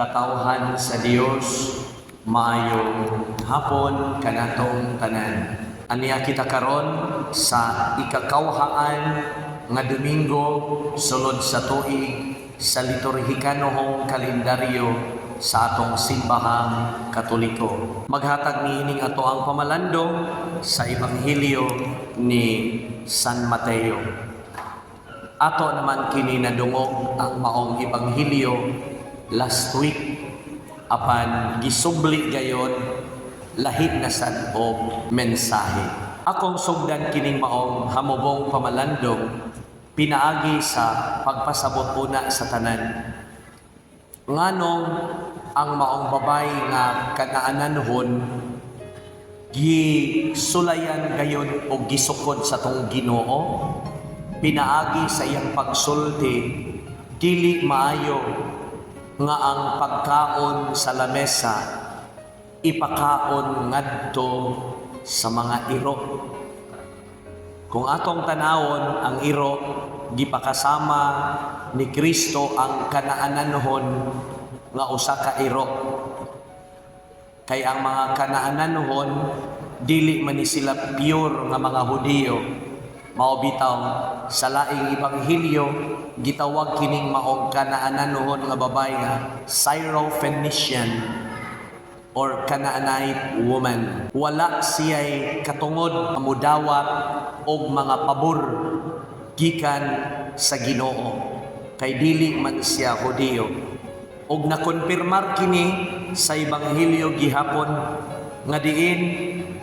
Katawhan sa Dios, maayong hapon kanatong tanan. Aniya kita karon sa ikakawhaan nga Domingo sulod sa tuig sa liturhikanohong kalendaryo sa atong Simbahang Katoliko. Maghatag niining ato ang pamalandong sa Ebanghelyo ni San Mateo. Ato naman kini nadungog ang maong ebanghelyo last week, apan gisubli gayon, lahi na sad og mensahe. Akong sugdan kining maong hamubong pamalandong pinaagi sa pagpasabot una sa tanan nganong ang maong babay nga Kanaananhon gisulayan gayon o gisukod sa atong Ginoo pinaagi sa iyang pagsulti, "Dili maayo nga ang pagkaon sa lamesa ipakaon ngadto sa mga iro." Kung atong tanawon ang iro, gipakasama ni Kristo ang Kanaananhon nga usa ka iro. Kay ang mga Kanaananhon, dili man ni sila pure nga mga Hudiyo. Mao bitaw sa laing ebanghelyo gitawag kining maong Kanaananhon nga babae nga Syrophoenician or Canaanite woman. Wala siya'y katungod mudawat og mga pabor gikan sa Ginoo kay dili man siya Hudiyo. Og nakonfirmar kini sa ebanghelyo gihapon nga diin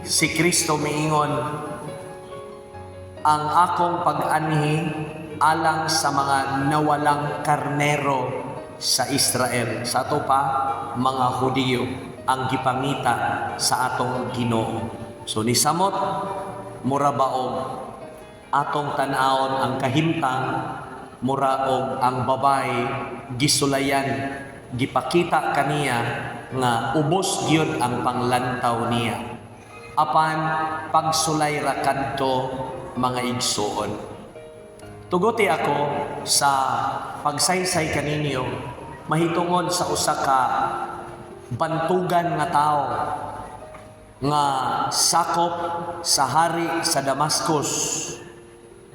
si Kristo miingon, "Ang akong pag-anhi alang sa mga nawalang karnero sa Israel." Sa ato pa, mga Hudiyo ang gipangita sa atong Ginoo. So nisamot mura ba og atong tan-awon ang kahimtang, mura og ang babay gisulayan, gipakita kaniya nga ubos gyud ang panglantaw niya. Apan pagsulay ra kadto, mga igsuon. Tuguti ako sa pagsaysay kaninyo mahitungod sa usa ka bantugan nga tao nga sakop sa hari sa Damascus,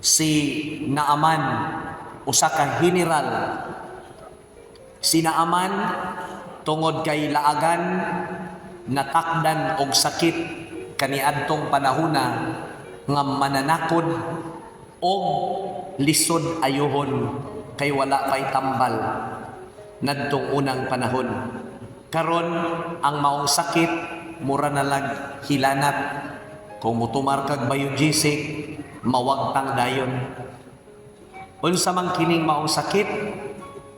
si Naaman, usa ka general. Si Naaman, tungod kay laagan, natakdan og sakit kaniadtong panahona nga mananakod og lisod ayuhon kay wala pay tambal nadtong unang panahon. Karon ang maong sakit mura na lag hilanat. Kung mutumar kag Biogesic, mawagtang dayon. Unsa man kining maong sakit?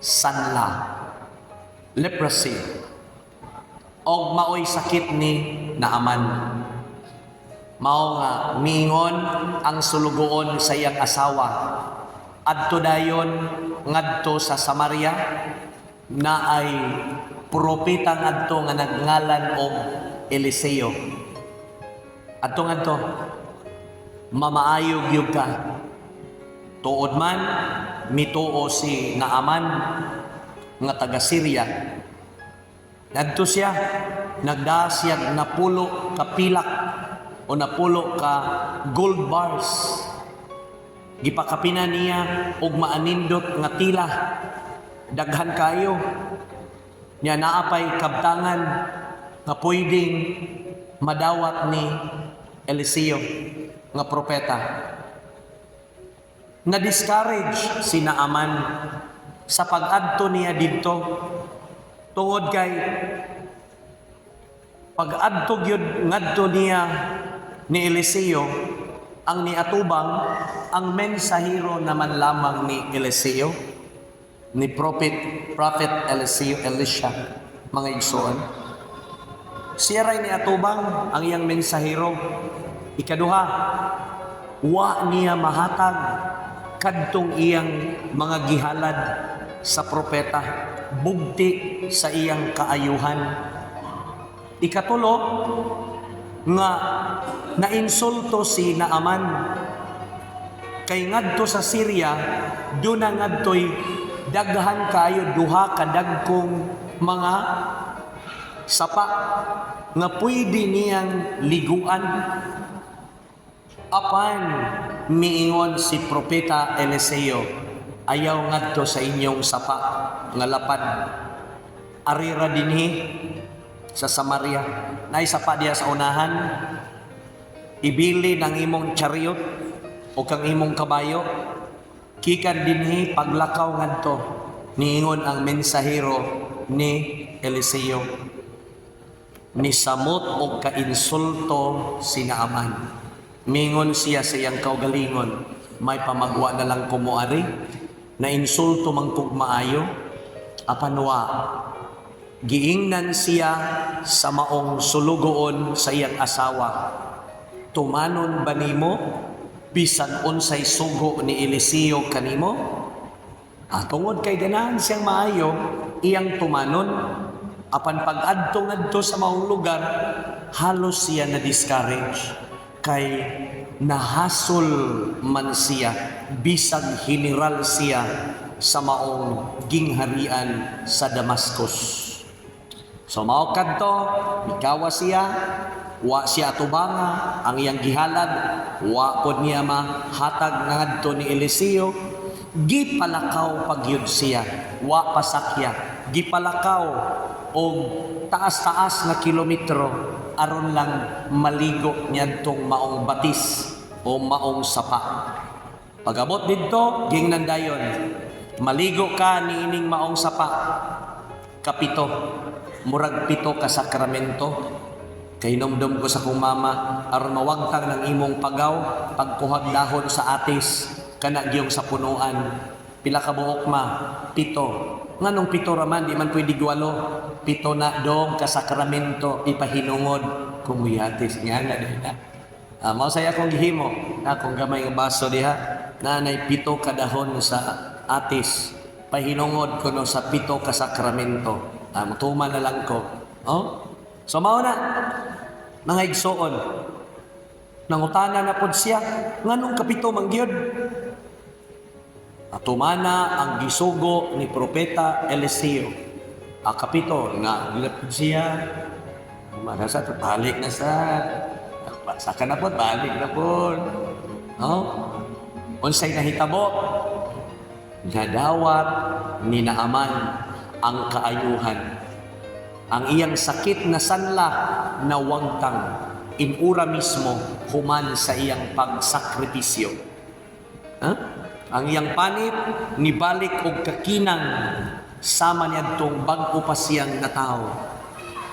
Sanla, leprosy. Og maoy sakit ni Naaman. Mao nga miingon ang sulugoon sa iyang asawa, "Adto dayon ngadto sa Samaria, na ay propeta ngadto nga nagngalan og Eliseo. Adto ngadto, mamaayo gyud ka." Tuod man, mituo si Naaman nga taga Syria. Ngadto siya, nagdaa siya 10 ka pilak o 10 ka gold bars. Gipakapina niya og maanindot nga tila. Daghan kayo. Nya naa pay kabtangan nga pwedeng madawat ni Eliseo nga propeta. Na-discourage si Naaman sa pag-adto niya didto tungod kay pag-adto gyud ngadto niya ni Eliseo, ang niatubang ang mensahero naman lamang ni Eliseo, ni Prophet Eliseo, Elisha, mga igsoon. Siya ray niatubang, ang iyang mensahero. Ikaduha, wa niya mahatag kadtong iyang mga gihalad sa propeta bugti sa iyang kaayuhan. Ikatulo, nga nainsulto si Naaman kay ngadto sa Syria duna ngadtoy Daghan kayo, duha ka dagkong mga sapa nga pwede niyang liguan. Apan miingon si Propeta Eliseo, "Ayaw ngadto sa inyong sapa nga lapad. Arira dinhi sa Samaria. Naay sapa diya sa unahan. Ibili ng imong chariot o kang imong kabayo. Gikan dinhi paglakaw ngadto," niingon ang mensahero ni Eliseo. Nisamot og kainsulto si Naaman. Mingon siya sa iyang kaugalingon, "May pamagwa na lang ko moari, na insulto man kog maayo." Apan wa. Giingnan siya sa maong sulugoon sa iyang asawa, "Tumanon ba nimo bisan unsay sugo ni Eliseo kanimo?" Ah, tungod kay ganahan siyang maayo, iyang tumanon. Apan pag-adto ngadto sa maong lugar, halos siya na discourage kay nahasol man siya bisag general siya sa maong gingharian sa Damascus. So mao kadto, mikawa siya, wa siya atubanga ang iyang gihalad, wa pod niya mahatag ngadto ni Eliseo. Gipalakaw pagyud siya, wa pasakya, gipalakaw og taas-taas nga kilometro aron lang maligo niadtong maong batis o maong sapa. Pag-abot didto, gingnan dayon, "Maligo ka niining maong sapa kapito," murag pito ka sakramento. Kay numdum ko sa kong mama, aron mawagtang ng imong pagaw, pagkuhag dahon sa atis, kana giyong sa punuan. "Pila ka buok, Ma?" "Pito." "Nganong pito raman, di man pwede walo?" "Pito na dong ka sakramento ipahinungod kung muyatis nga na din na." Ah, mao saya akong gihimo na akong gamay nga baso diha nanay pito ka dahon sa atis, pahinungod kuno sa pito ka sakramento. Ah, mutuman na lang ko. Oh? So mao na, mga igsoon. Nangutana na pod siya, "Nganong kapito man gyud?" Atumana ang gisugo ni Propeta Eliseo. Ah, kapito, nga, gilapod siya. Marasa, balik na sa. Saka na po, balik na po. No? Unsay nahitabo? Nadawat ni Naaman ang kaayuhan. Ang iyang sakit na sanla nawagtang inura mismo human sa iyang pagsakripisyo. Ha? Ang iyang panit nibalik og kakinang sama niadtong bag-o pa siyang natawo.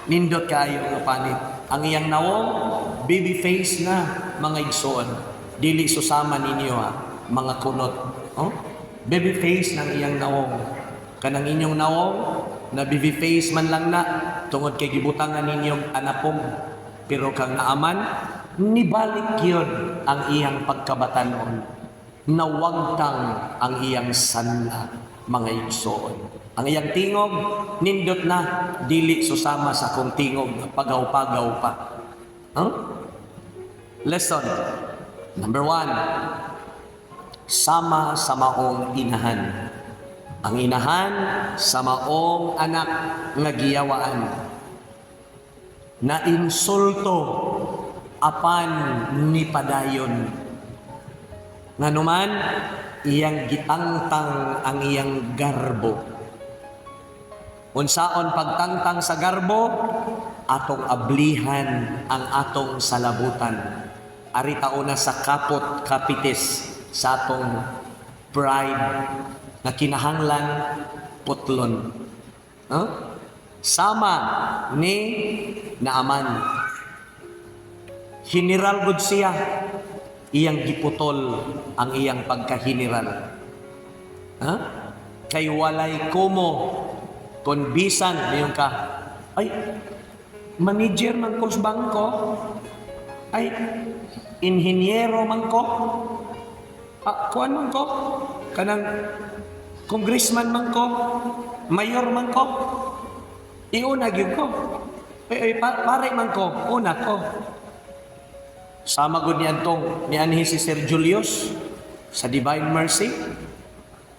Nindot kaayo nga panit. Ang iyang nawong, baby face na, mga igsoon. Dili susama ninyo ha, mga kunot. Oh? Baby face ng iyang nawong. Kanang inyong nawong, na baby face man lang na, tungod kay gibutangan ninyong anapong. Pero kang Naaman, nibalik yun ang iyang pagkabatanon. Nawagtang ang iyang sanla, mga igsoon. Ang iyang tingog, nindot na, dili susama sa akong tingog, pagaw-pagaw pa. Huh? Lesson number 1, sama sa maong inahan. Ang inahan sa maong anak nga giyawaan. Na insulto apan ni padayon. Nganuman, iyang gitangtang ang iyang garbo. Unsaon pagtangtang sa garbo? Atong ablihan ang atong salabutan. Ari tauna sa caput capitis sa atong pride na kinahanglan putlon. Huh? Sama ni Naaman. General gud siya. Iyang giputol ang iyang pagka-general. Ha? Kay walay kumo kung bisan niyon ka, "Ay, manager man ko sa bangko, ay, inhinyero man ko, ah, kuan man ko, kanang congressman man ko, mayor man ko, iuna gyud ko. Ay, ay pare man ko, una ko." Sama gud niadtong nianhi si Sir Julius sa Divine Mercy.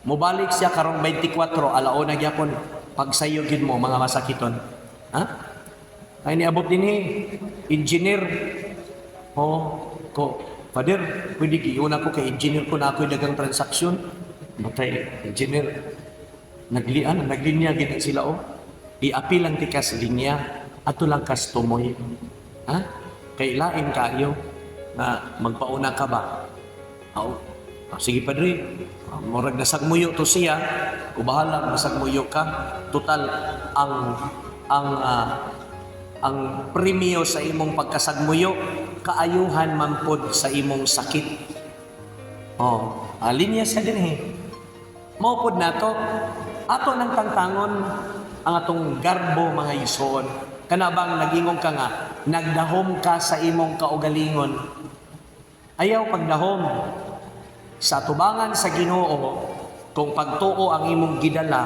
Mobalik siya karong 24, alauna gyapon, pagsayo gyud mo mga masakiton. Ha? Ay niabot dinhi engineer. Oh, ko, "Father, pwede giuna ko kay engineer ko na ako'y dagang transaksyon." Matay, engineer. Naglian, naglinya gid sila oh. Iapil lang ti kas linya, ato lang kas tumoy. Ha? Kay lain kayo na magpauna ka ba? Aw, ah, sige, Padre, ah, murag nasagmuyo to siya, o bahala masagmuyo ka. Total ang premyo sa imong pagkasagmuyo kaayuhan man pod sa imong sakit. Oh, linya siya dinhi. Mao pod nato ato nang tangtangon ang atong garbo, mga igsoon. Kana bang nag-ingon ka nga nagdahom ka sa imong kaugalingon. Ayaw pagdahom sa tubangan sa Ginoo. Kung pagtuo ang imong gidala,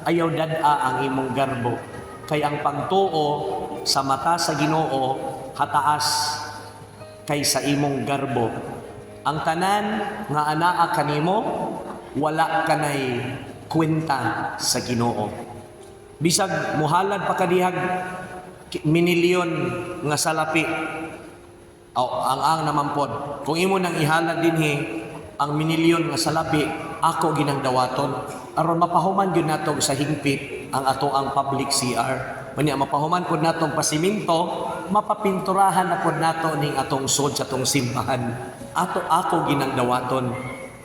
ayaw dad-a ang imong garbo. Kay ang pagtuo sa mata sa Ginoo hataas kaysa imong garbo. Ang tanan nga anaa kanimo, wala kanay kwenta sa Ginoo. Bisag muhalad pa kadihag minilyon nga salapi. O, ang naman pod. Kung imo nang ihalad dinhi ang minilyon nga salapi, ako ginang dawaton. Aron mapahuman gyud nato sa hingpit ang ato ang public CR. Manya mapahuman pod natong pasiminto, mapapinturahan na pod nato ning atong sod sa atong simbahan. Ato ako ginang dawaton.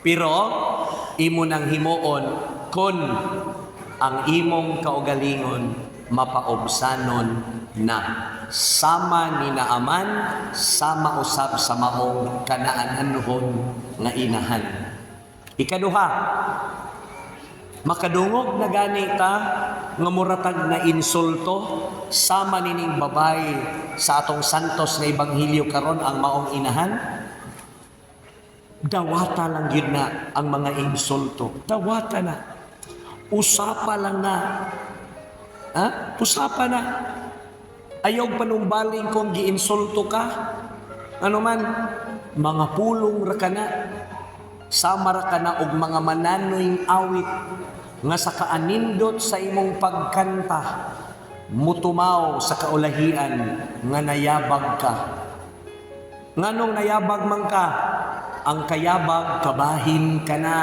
Pero imo nang himuon kon ang imong kaugalingon mapaobsanon na sama ni Naaman, sama usab sa maong kanaananhon nga inahan. Ikaduha, makadungog na gani ta nga muratag na insulto sama nining babay sa atong santos nga ebanghelyo karon, ang maong inahan. Dawata lang gyud na ang mga insulto. Dawata na. Usapa lang na. Ha? Usapa na. Ayaw panumbaling kung giinsulto ka. Ano man, mga pulong ra kana. Sama ra kana og mga mananoyng awit nga sa kaanindot sa imong pagkanta mutumaw sa kaulahian nga nayabag ka. Nganong nayabag man ka? Ang kayabag kabahin ka na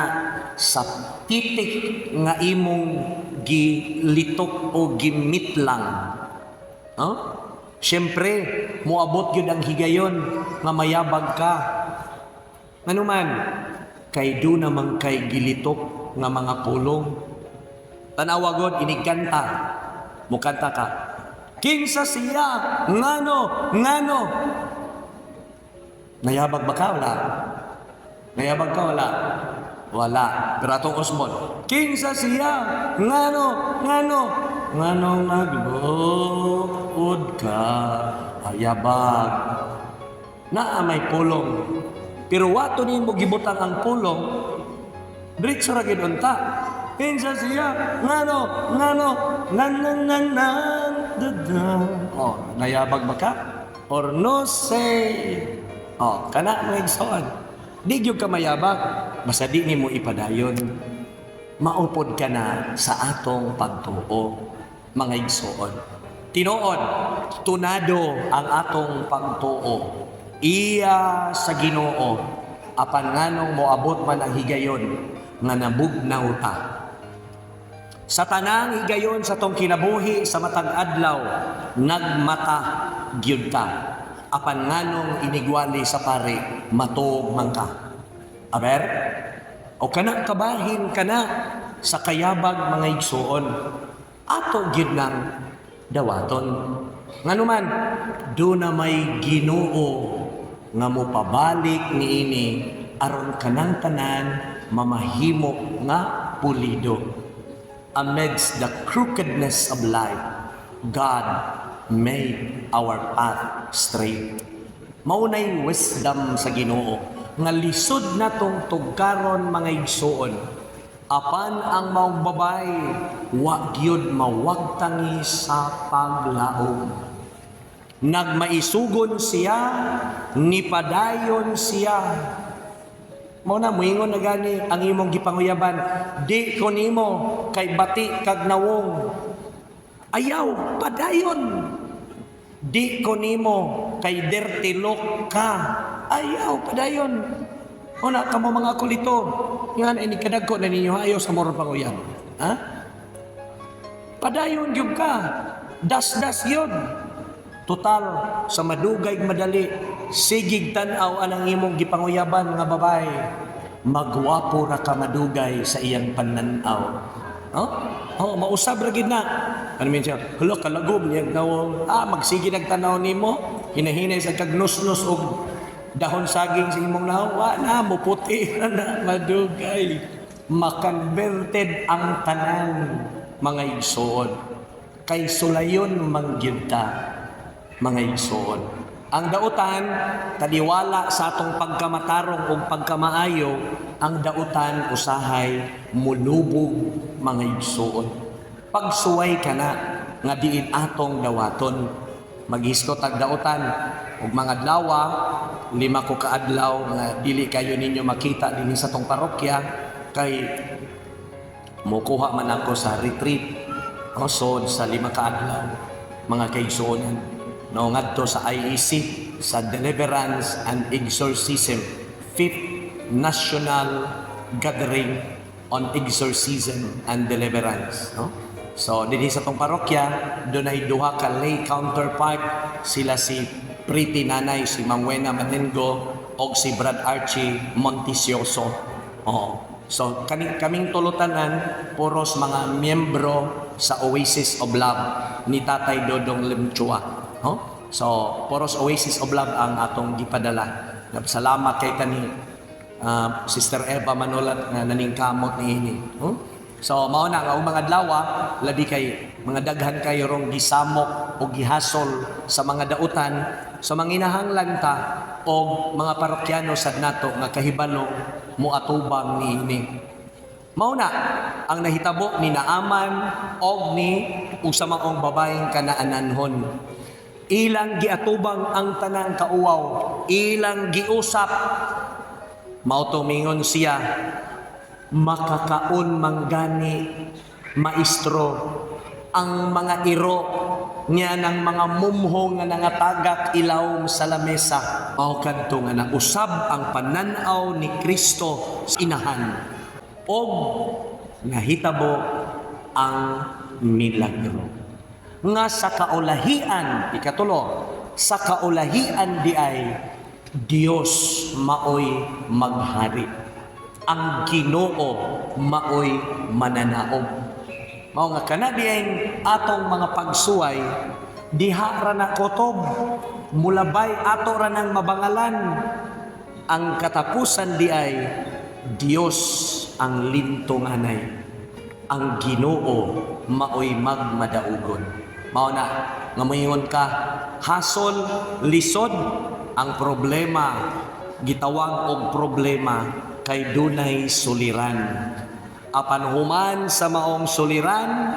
sa titik nga imong gilitok o gimitlang. Huh? Siyempre, moabot yun ang higayon nga mayabag ka. Ngano man, kay do naman kay gilitok nga mga pulong. Tanawa god, inigkanta. Mukanta ka. "Kinsa siya? Ngano? Ngano?" Nayabag ba ka? Wala. Nayabag ka? Wala. Wala. Pero atong Osmond, "Kinsa siya? Ngano? Ngano? Ngano nagbuod ka?" Ayabag. Naa may pulong. Pero wato nimo gibutang ang pulong, diretso ra gid unta. "Kinsa siya? Ngano? Ngano? Nan nan nan nan da da." Oh, nayabag ba ka? Or no say. Oh, kana, mga igsoon. Di gyud ka mayabag, basta di nimo ipadayon. Maupod ka na sa atong pagtuo, mga igsoon. Tinuod, tunado ang atong pagtuo. Iya sa Ginoo, apan nganong moabot man ang higayon nga nabugnaw ta. Sa tanang higayon sa tong kinabuhi sa matag adlaw, nagmata gyud ta. Apan nganong inigwali sa pare, matuog man ka. Aber, o kana kabahin kana sa kayabag, mga igsoon. Ato gyud nang dawaton. Nganuman, do na may Ginoo nga mopabalik niini aron kanang tanan mamahimo nga pulido. Amidst the crookedness of life, God made our path straight. Maunay wisdom sa Ginoo nga lisod natong tugkaron, mga igsoon. Apan ang maong babay wa gyud mawagtangi sa paglaom. Nagmaisugon siya, nipadayon siya. Mao na moingon na gani ang imong gipanguyaban, "Di ko nimo kay bati kag nawong." Ayaw, padayon. "Di ko nimo kay dirty look ka." Ayaw, padayon. Una kamo mga kulito, yan ay kadagko na ninyo, ayaw sa moro panguyab. Ha? Padayon gyud ka. Das-das yun. Total, sa madugay madali, sigig tan-aw anang imong gipanguyaban nga babae. Magwapo ra ka madugay sa iyang pananaw. No? Oh, mausab ra gid na. Ano man siya? "Hala, kalagom niya nawong." Ah, magsige nagtanaw nimo, hinahinay sa kagnusnos og dahon saging sa imong nawong, wa na muputi na, na madugay. Makonverted ang tanan, mga igsoon. Kay sulayon man gyud ta, mga igsoon. Ang dautan, taliwala sa atong pagkamatarong o pagkamaayo, ang dautan usahay mulubog, mga igsoon. Pagsuway ka na nga diin atong dawaton. Maghisgot ag dautan ug mga adlaw, 5 ko kaadlaw nga dili kayo ninyo makita dinhi sa tong parokya kay mukuha man ako sa retreat, o sod sa 5 ka adlaw, mga kaigsuonan, no, ngadto sa IEC, sa Deliverance and Exorcism, Fifth National Gathering on Exorcism and Deliverance, no? So dinhi sa tong parokya dunay duha ka lay counterpart, sila si Pretty Nanay, si Ma'am Wena Manengo og si Brad Archie Montisioso. Oo. So kaming tulutanan puros mga miyembro sa Oasis of Love ni Tatay Dodong Limchua. No? So puros Oasis of Love ang atong gipadala. Salamat kay kani Sister Eva Manolat nga naningkamot niini. No? So mao na nga ang mga adlaw, labi kay mga daghan kayo rong gisamok o gihasol sa mga dautan, so manginahanglan ta og mga parokyano sad nato nga kahibalo moatubang niini. Mao na ang nahitabo ni Naaman og ni usa maong babaeng Kanaananhon. Ilang giatubang ang tanang kauwaw, ilang giusap. Mao to mingon siya, "Makakaon manggani, maestro, ang mga iro niya ng mga mumho nga nangatagak ilawom sa lamesa." Mao kadto nga nausab ang pananaw ni Kristo sa inahan og nahitabo ang milagro. Nga sa kaulahian, ikatulo, sa kaulahian di ay Dios maoy maghari. Ang Ginoo maoy mananaog. Mao nga kana diay atong mga pagsuway, diha ra na kutob, mulabay ato ra nang mabangalan. Ang katapusan di ay Dios ang lintunganay. Ang Ginoo maoy magmadaugon. Mao na nga moingon ka, hasol, lisod ang problema, gitawag og problema kay dunay suliran. Apan human sa maong suliran,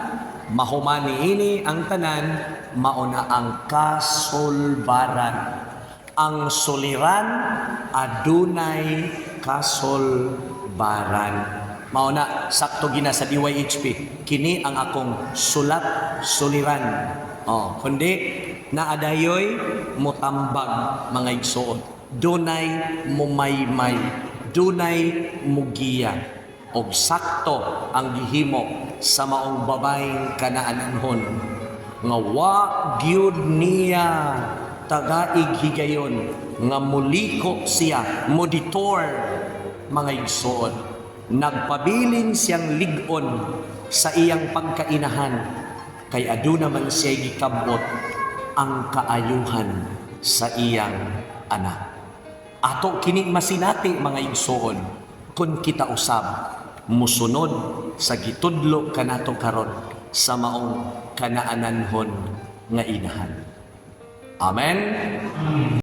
mahuman niini ang tanan, mao na ang kasulbaran. Ang suliran adunay kasulbaran. Mao na sakto gina sa DYHP. Kini ang akong sulat suliran. Oh, kundi naadayoy mutambag, mga igsoon. Dunay mumaymay, dunay mugiya. Og sakto ang gihimo sa maong babaeng Kanaananhon nga wa gyud niya tagaig higayon nga muliko siya, moditor, mga igsoon. Nagpabilin siyang lig-on sa iyang pagkainahan kay aduna man siya gikabot ang kaayuhan sa iyang anak. Ato kini masinati, mga igsoon, kung kita usab musunod sa gitudlo kanato karon sa maong Kanaananhon nga inahan. Amen.